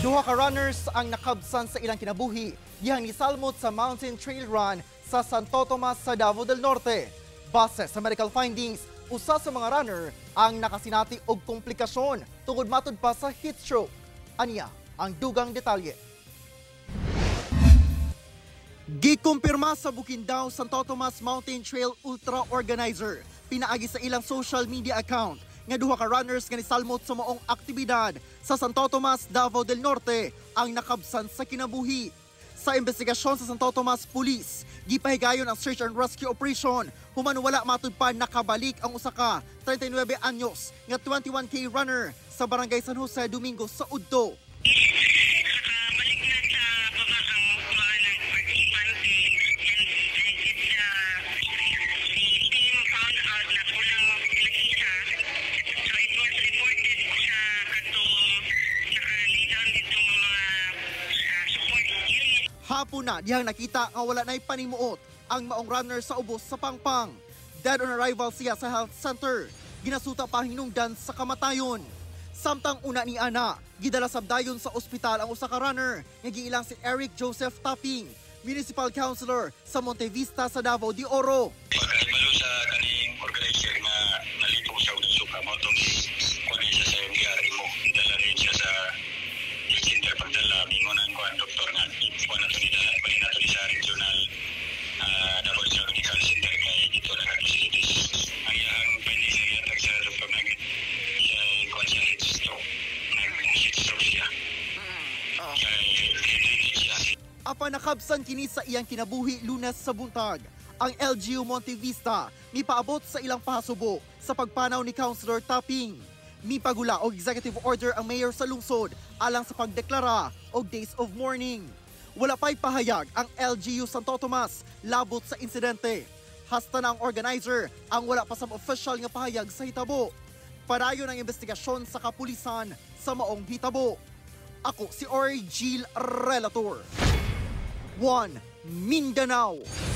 Duha ka runners ang nakabsan sa ilang kinabuhi dihang nisalmot sa Mountain Trail Run sa Santo Tomas sa Davao del Norte. Base sa medical findings, usa sa mga runner ang nakasinati og komplikasyon tungod matud pa sa heat stroke. Aniya ang dugang detalye. Gikumpirma sa Bukindao Santo Tomas Mountain Trail Ultra Organizer pinaagi sa ilang social media account nga duha ka runners nga nisalmot sa maong aktibidad sa Santo Tomas, Davao del Norte ang nakabsan sa kinabuhi. Sa investigasyon sa Santo Tomas Police, gipahigayon ang search and rescue operation human wala matud pa nakabalik ang usa ka 39 anyos nga 21K runner sa Barangay San Jose Domingo sa Udto. Nakabalik na sa baba ang mga nag-participante and it's the team found out na kulang nag-isa. So it was reported sa katong naka-lay down dito mga support unit. Hapon na dihang nakita nga wala na'y panimuot ang maong runner sa ubos sa pangpang. Dead on arrival siya sa health center. Ginasuta pa hinungdan sa kamatayon. Samtang una ni Ana, gidala sabdayon sa ospital ang usa ka runner nga giilang si Eric Joseph Tapping, municipal councilor sa Montevista sa Davao de Oro. Pagkahibalo sa kaning organizer nga nalipong sa suka mo itong kunin siya sa MDR mo. Dala rin siya sa health center. Pagdala, mingonan ko ang doktor nga kuha na ito nila, bali na ito ni sa regional Davao Regional Medical Center kay dito na facilities. Ang iyang findings sa iyatag sa doktor, nag siya kuha siya heat stroke. Nag heat stroke siya. Kay dehydrated siya. Apan nakabsan kini sa iyang kinabuhi Lunes sa buntag. Ang LGU Montevista mipaabot sa ilang pahasubo sa pagpanaw ni Councilor Tapping. Mipagula og executive order ang mayor sa lungsod alang sa pagdeklara og days of mourning. Wala pa'y pahayag ang LGU Santo Tomas labot sa insidente. Hasta na ang organizer ang wala pa sa official nga pahayag sa hitabo. Padayon ang investigasyon sa kapulisan sa maong hitabo. Ako si Orgil Relator. 1 Mindanao.